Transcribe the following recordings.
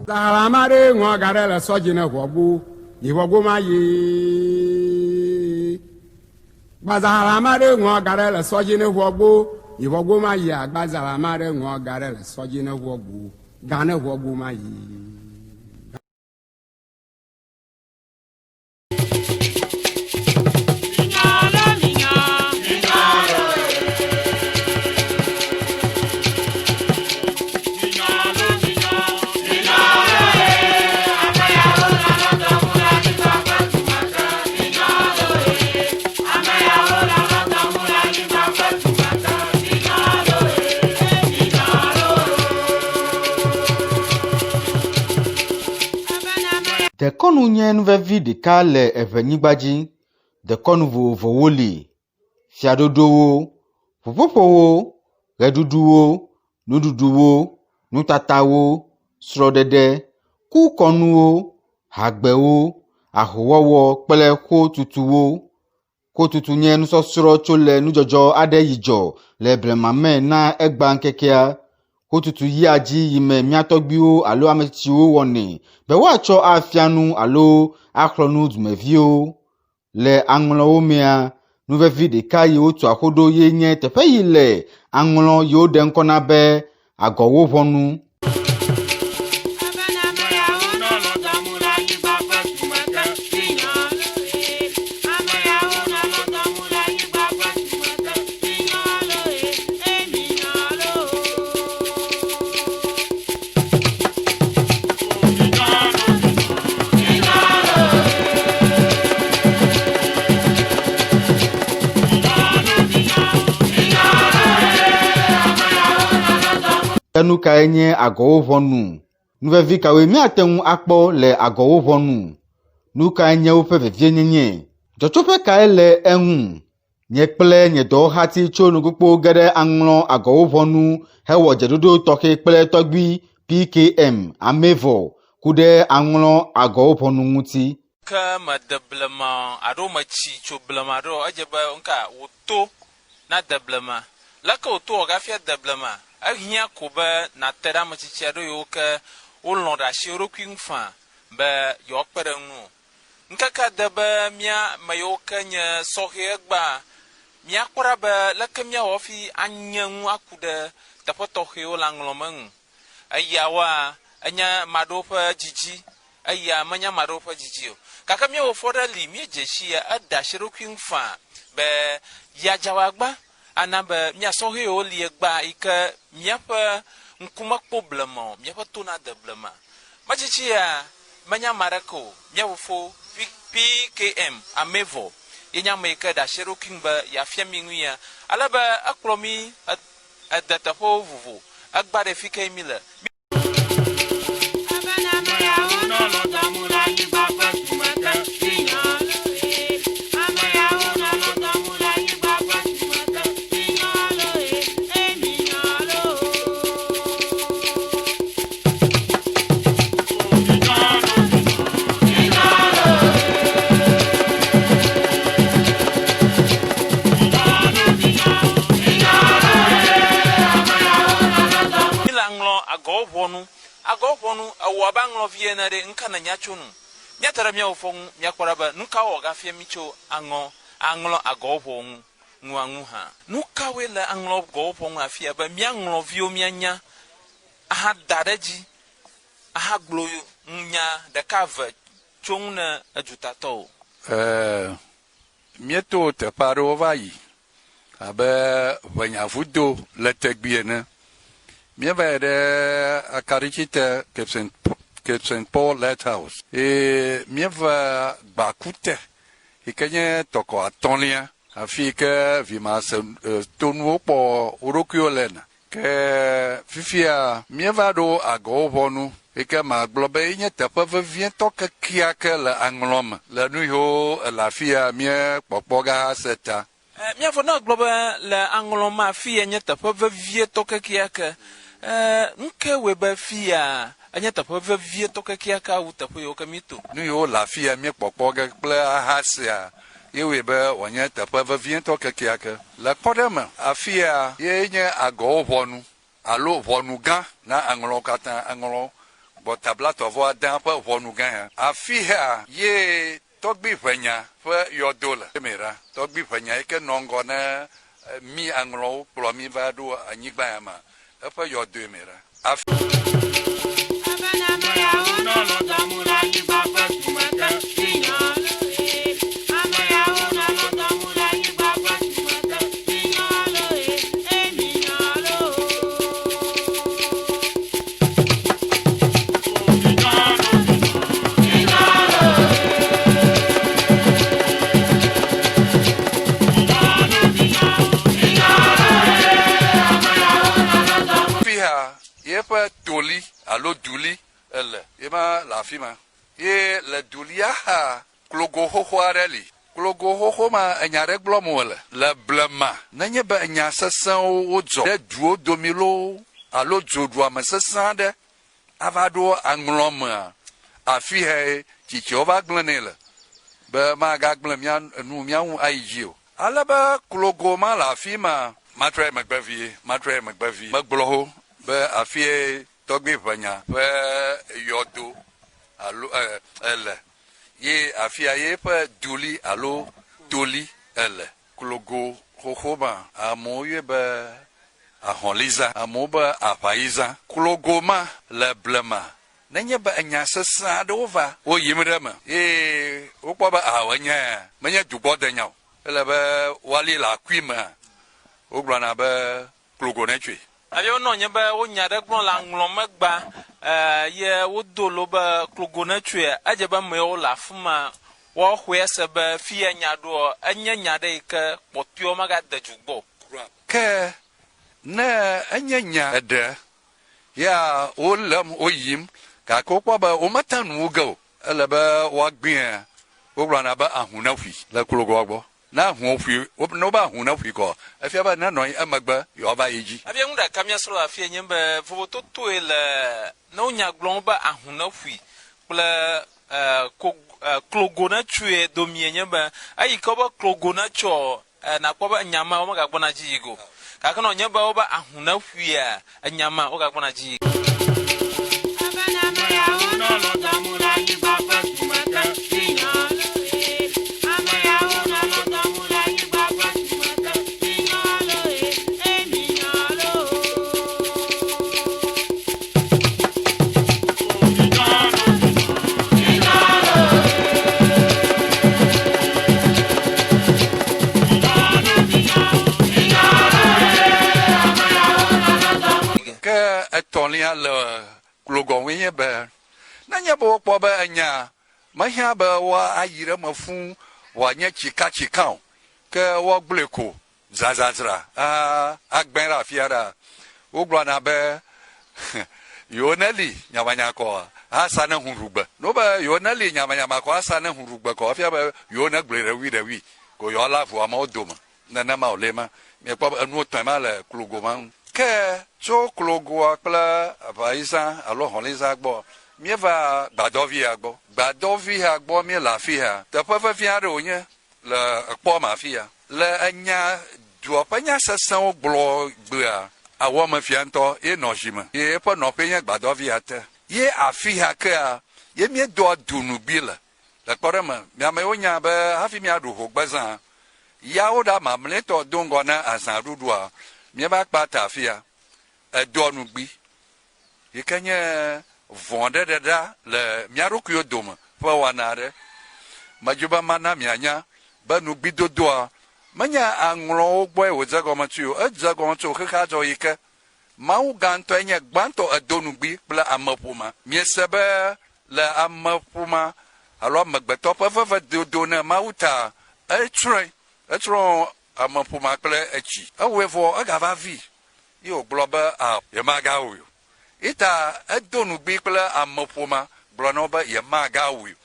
Zalama ɖe ŋɔ ga ɖe le sɔ dzi ne ʋɔgbo, yi ʋɔgbo ma yi. Gbazalama ɖe ŋɔ ga ɖe le sɔ dzi ne ʋɔgbo, yi ʋɔgbo ma yi. Agbazalama ɖe ŋɔ ga ɖe le sɔ dzi ne ʋɔgbo, ga ne ʋɔgbo ma yi. Dekɔnu nye nu vevi ɖeka le eŋenyigba dzi. Dekɔnu vovovowo li. Fiaɖoɖowo, ŋuƒoƒowo, ʋeɖuɖuwo, nuɖuɖuwo, nutatawo, srɔ̃ɖeɖe, kukɔnuwo, hagbewo, ahowɔwɔ kple xotutuwo. Xotutu nye nusɔsrɔ̃ tso le nudzɔdzɔ aɖe yi dzɔ le blema me na egba ŋkekea. Xotutu yia dzi yi me mía tɔgbuiwo alo ame tsitsiwo wɔnɛ be woatsɔ afia nu alo axlɔ̃ nu dumeviwo. Le aŋlɔwo mea, nu vevi ɖeka yi wotua xo ɖo ye nye teƒe yi le aŋlɔ yi woɖe ŋkɔ na be agɔwo ʋɔnu. Ke nu kae nye agɔwo ʋɔnu? Nu vevi kawoe míate ŋu akpɔ le agɔwo ʋɔnu? Nu kae nye woƒe vevienyenye? Dzɔtsoƒe kae le eŋu? Nye kple nye dɔwɔhati tso nukpokpo ge ɖe aŋlɔ agɔwo ʋɔnu hewɔ dzeɖoɖo tɔxɛ kple tɔgbui PKM Amevɔ ku ɖe aŋlɔ agɔwo ʋɔnu ŋuti. Ke mede blema alo metsi tso blema ɖo edze be ŋka wò to nade blema. Leke wò to wɔ hafi ade blema? Ehiã ko be nàte ɖe ame tsitsi aɖewo yiwo ke wolɔ̃ ɖe asi wo ɖokui ŋu faa be yewoakpe ɖe ŋuwò. Ŋkekea de be mía ame yiwo ke nye sɔhɛ egbea míakpɔ ɖa be leke míawɔ hafi anye nu aku ɖe teƒe tɔxɛwo le aŋlɔ me ŋu. Eyawoa, enye ame aɖewo ƒe dzidzi, eya menye ame aɖewo ƒe dzidzi o. Gake míewɔ fɔ ɖe li, míedze sii, eɖe asi eɖokui ŋu faa be yeadze agbagba ana be mía sɔhɛwo li egbea yi ke míaƒe ŋku mekpɔ blema o, míaƒe to nade blema. Metsitsi ya menye ame aɖeke o, mía fofo PKM Amevɔ ye nye ame yi ke ɖe asi eɖokui ŋu be yeafia mí nu ya ale be ekplɔ mí ede teƒewo vovo. Egbea ɖe fi kae míle? Míle aŋlɔ agɔwo ʋɔnu. Agɔwo ʋɔnu, ewɔ abe aŋlɔvi ene ɖe, nuka nènya tso nu? Míate ɖe mía fofo ŋu míakpɔ ɖa be nuka wòagafia mí tso aŋɔ, aŋlɔ agɔwo ʋɔ ŋu, nua ŋu hã. Nukawoe le aŋlɔ agɔwo ʋɔ ŋu afia be míaŋlɔ viwo míanya ahada ɖe edzi ahagblɔ nya ɖeka eve tso eŋu ne edutatɔwo? Ɛ̃, míeto teƒe aɖewo va yi abe ʋenyavudo le tegbee ene. Míeva yi ɖe akaɖitsi te Cape St. Paul Lighthouse eye míeva Gbaku te yi ke nye tɔkɔ atɔ̃lia afi yi ke vimase tonuwo kpɔ wo ɖokuiwo le ene. Ke fifia míeva ɖo agɔwo ʋɔnu yi ke magblɔ be enye teƒe vevietɔ kekeake le aŋlɔ me le nu yiwo le afia míekpɔkpɔ ge ahase ta. Míavɔ ne egblɔ be le aŋlɔ me afia nye teƒe vevietɔ kekeake. Nu kae wɔe be afia enye teƒe vevietɔ kekeake wu teƒe yiwo ke míeto? Nu yiwo le afia míekpɔkpɔ ge kple ahasea ye wɔe be wòanye teƒe vevietɔ kekeake. Le kpɔɖeŋu me, afia ye nye agɔwo ʋɔnu alo ʋɔnu gã na aŋlɔwo katã. Aŋlɔwo. gbɔta blatɔ̃ vɔ adea ƒe ʋɔnugã ya. Afihea ye Tɔgbui Ʋenya ƒe yɔdo le. Eme ɖa, Tɔgbui Ʋenya yi ke nɔ ŋgɔ ne mí aŋlɔwo kplɔ mí va ɖo anyigba ya mea, eƒe yɔdoe me ɖa. Afi. Fiha yeƒe toli alo duli ele ye ma le afi ma. Ye le dulia xa klogo xoxo aɖe li. Klogo xoxo ma enya ɖe gblɔm wole. Le blema nenye be enya sesẽwo wodzɔ ɖe duwo domi loo alo dzoɖuame sesẽ aɖe ava ɖo aŋlɔ mea, afihae tsitsiawo va gblẽnɛ le be magagblẽ mía nu mía ŋu ayi dzi o. Ale be klogo ma le afi ma. Matrɔ yi megbe vie, matrɔ yi megbe vie. Megblɔ ho be afie Tɔgbui Ʋenya ƒe yɔdo alo ele ye afia ye eƒe duli alo toli ele. Klogo xoxo ma, amewo yɔe be ahɔ̃liza, amewo be aʋayiza. Klogo ma le blema, nenye be enya sesẽ aɖewo va, woyim ɖe eme ye wokpɔ be ao enya ya menye dugbɔdenya o, ele be woali le akui mea, wogblɔna be klogo netsɔe. Alo wonɔ nye be wonya ɖe gblɔ le aŋlɔ megba ye wodo lo be klogo netsɔe, edze be amewo le afima woaxɔe ase be fiya nya ɖoa, enye nya ɖe yike kpɔtɔewo magade du gbɔ o. Ke ne enye nya eɖe ya wolém woyim gake wokpɔ be womete ŋu wu ge o, ele be woagbẽe, wogblɔna be ahu neƒui le klogoa gbɔ. Ne ahu ƒui, ne wobe ahu ne ƒui kɔ, efia be ne nɔ anyi emegbe yewoava yi dzi. Ebia nu ɖeka míasrɔ̃ le afia nye be vovototoe le ne wonya gblɔm be ahu ne ƒui kple ko klogo ne tsɔe domie nye be eyi ke wobe klogo ne tsɔ nakpɔ be enya ma womegagbɔna dzi yi go. Gake ne wònye be wobe ahu ne ƒuia enya ma wogagbɔna dzi yi. Ke etɔ̃lia le klogɔŋue nye be, nenye be wokpɔ be enya mehiã be woayi ɖe eme fũ wòanye tsikatsika o, ke woagblɔe ko zazazra agbẽ ɖe afi aɖea, wogblɔna be yewo neli nyamanyakɔ asa ne huɖugbe. Ne wobe yewo neli nyamanyamakɔ asa ne huɖugbe kɔ, efia be yewo negblɔe ɖewuiɖewui ko yewoalé avu amewo dome. Nenema wòle ema. Miekpɔ be enu etɔ̃e ma le klogo ma ŋu. Ke tso klogoa kple aʋayiza alo hɔ̃liza gbɔ, míeva gbadɔvia gbɔ. Gbadɔvia gbɔ míele afia. Teƒe vevi aɖe wònye le ekpɔ me afia. Le enya dua ƒe nya sesẽwo gblɔ gbea, awɔmefia ŋutɔ ye nɔ zi me, ye eƒe nɔƒee nye gbadɔvia te. Ye afiha kea, ye míedoa du nugbi le. Le kpɔɖeŋu me, mi amewo nya be hafi míaɖu hogbezã yawo ɖa mamlɛtɔ do ŋgɔ na azãɖuɖua, míeva kpa ta afia. Edoa nugbi, yi ke nye vɔ̃ ɖe ɖeɖa le mía ɖokuiwo dome ƒe wɔna aɖe. Medzi be mana mianya be nugbidodoa menye aŋlɔwo gbɔe wòdze egɔme tsoe o, edze egɔme tso xexea dzɔɣi ke. Mawu gãtɔe nye gbãtɔ edo nugbi kple ameƒomea. Miese be le ameƒomea alo amegbetɔ ƒe veve dodo ne Mawu ta, etsrɔ̃e. Etsrɔ̃ ameƒomea kple etsi. Ewɔe vɔ egava vi ye wògblɔ be, Ao, yemagawɔe o. Eyi ta edo nugbi kple ameƒomea gblɔ na wo be yemagawɔe o.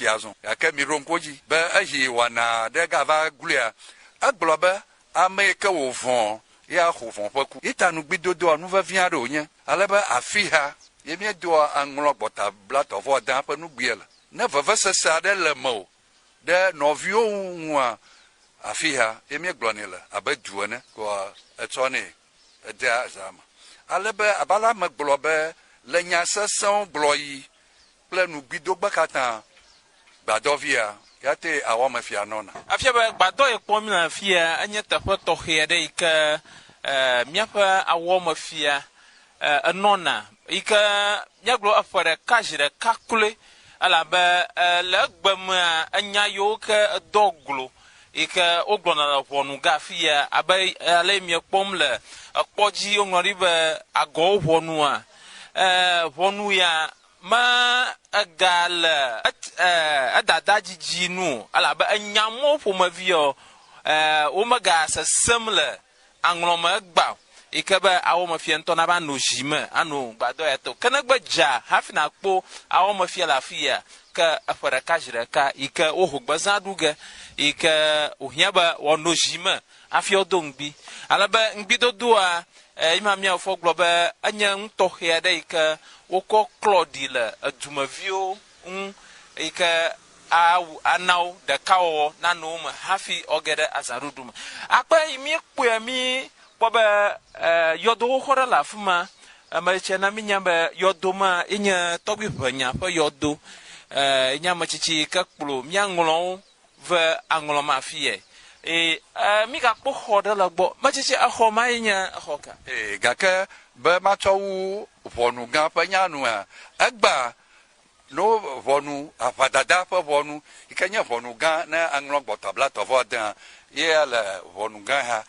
azɔ. Gake miɖo ŋku edzi be esi wɔna aɖe gava gloea, egblɔ be ame yi ke wòvɔ̃ ye axo vɔ̃ ƒe ku. Yi ta nugbidodoa nu vevi aɖe wònye ale be afiha ye míedoa aŋlɔ gbɔta blatɔ̃-vɔ-adã ƒe nugbie le. Ne vevesese aɖe le mewò ɖe nɔviwò ŋua, afiha ye míegblɔnɛ le abe du ene koa etsɔnɛ edea eza me. Ale be abe ale ame gblɔ be le nya sesẽwo gblɔɣi kple nugbidogbe katã, gbadɔvia ya tee awɔmefia nɔna. Efia be gbadɔ yi kpɔm míele afia enye teƒe tɔxɛ aɖe yi ke míaƒe awɔmefia enɔna yi ke míagblɔ eƒe ɖeka zi ɖeka kloe elabe le egbe mea enya yiwo ke edɔ glo yi ke wogblɔna le ʋɔnu ga afi ya abe ale yi miekpɔm le ekpɔ dzi woŋlɔ ɖi be agɔwo ʋɔnua ʋɔnu ya me ega le edada dzidzi nu o elabe enya mɔwo ƒomevi ɔ womega sesem le aŋlɔme egba o yi ke be awɔmefia ŋutɔ nava no zi me ano gbadɔ ya te o. Ke negbe dza hafi nakpɔ awɔmefia le afi ya ke eƒe ɖeka zi ɖeka yi ke woho gbezã ɖu ge yi ke wòhiã be woano zi me hafi woado ŋgbi. Ale be ŋgbidodoa yi ma mía fofo gblɔ be enye nu tɔxɛ aɖe yi ke wokɔ klɔ ɖi le edumeviwo ŋu yi ke awu ana wo ɖekawɔwɔ nanɔ wo me hafi woage ɖe azãɖuɖu me. Akpe yi míekpɔe mí kpɔ be yɔdo xoxo ɖe le afi ma. Ame tsɛ na mínya be yɔdo ma ye nye tɔgbui Ʋenya ƒe yɔdo. Ye nye ame tsitsi yi ke kplɔ mía ŋlɔwo ve aŋlɔ me afi yae. Eye mígakpɔ xɔ ɖe le egbɔ. Metsitsi exɔ ma ye nye exɔ ka? Ee, gake be matsɔ wu ʋɔnugã ƒe nya nua, egbea No ʋɔnu, aʋadada ƒe ʋɔnu, yi ke nye ʋɔnu gã ne aŋlɔ gbɔtɔ blatɔ vɔ adea, ye le ʋɔnu gã ha,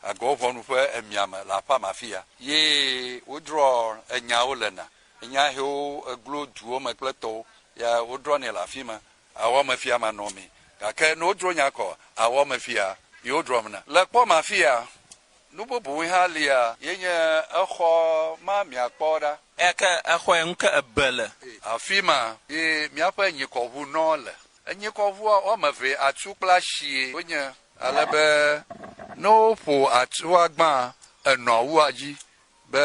agɔ ʋɔnu ƒe emia me le aƒea me afiya. Ye wodrɔ enyawo lena, enya hewo eglo duwo me kple tɔwo, ya wodrɔnɛ le afima, awɔ me fia manɔmee. Gake ne wodro nya kɔ, awɔ me fia ye wodrɔm na. Le kpɔ me afiya, Nu bubu hã lia, ye nye exɔ ma miakpɔ ɖa. Eya ke exɔe ŋu ke ebe le. Afi ma ye miaƒe nyikɔʋu nɔ le. Enyikɔʋua woame evee, atsu kple ashie wonye. Ale be ne woƒo atsua gbã, enɔa wua dzi be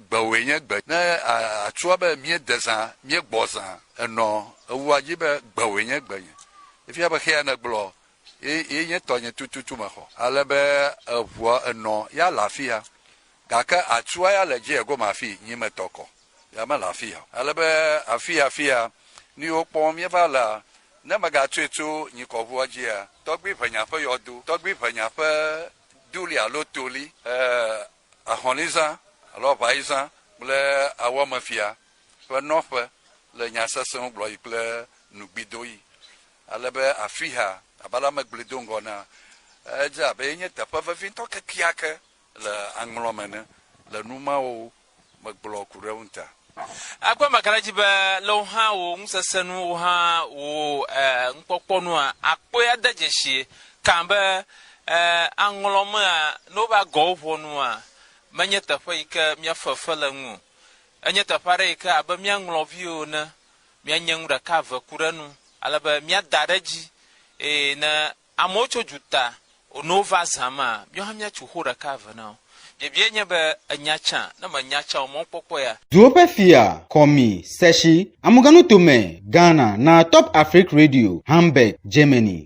gbewòe nye gbe. Ne atsua be míede zã, míegbɔ zã, enɔ ewua dzi be gbewòe nye gbenye. Efia be xea nègblɔ Ye, ye nye tɔnye tututu mexɔ. Ale be eʋua enɔ ya le afiya, gake atsua ya le dzi egome afii, nyi me tɔ kɔ ya mele afiya o. Ale be afiya afiya, nu yiwo kpɔm míeva lea, ne megatsɔe tso nyikɔʋua dzia, tɔgbui ʋenya ƒe yɔdo, tɔgbui ʋenya ƒe duli alo toli, e, ahɔ̃lizã alo aʋayizã kple awɔmefia ƒe nɔƒe le nya sesẽwo gblɔɣi kple nugbidoɣi. Ale be afiha, abe ale megblɔe do ŋgɔ enea, edze abe yenye teƒe vevitɔ kekeake le aŋlɔ me ene le nu mawo megblɔ ku ɖe eŋu ta. Akpɔe maka ɖe edzi be le wò hã wò nusese nu, wò hã wò nukpɔkpɔ nua, àkpɔe ade dzesi kã be aŋlɔ mea, ne wova gɔ wo ʋɔnua, menye teƒe yi ke míafe fe le ŋu o. Enye teƒe aɖe yi ke abe mía ŋlɔviwo ene, míanye nu ɖeka eve ku ɖe enu ale be míada ɖe edzi eye ne amewo tso duta ne wova zã mea, míawo hã míatso xo ɖeka eve na wo. Biabiae nye be, Ènya tsã? Ne mènya tsã o, mɔkpɔkpɔ ya? Duwo ƒe fia, Kɔmi, Sɛshi, Amuganutome, Ghana, na Top Afrique Radio, Hamburg, Germany.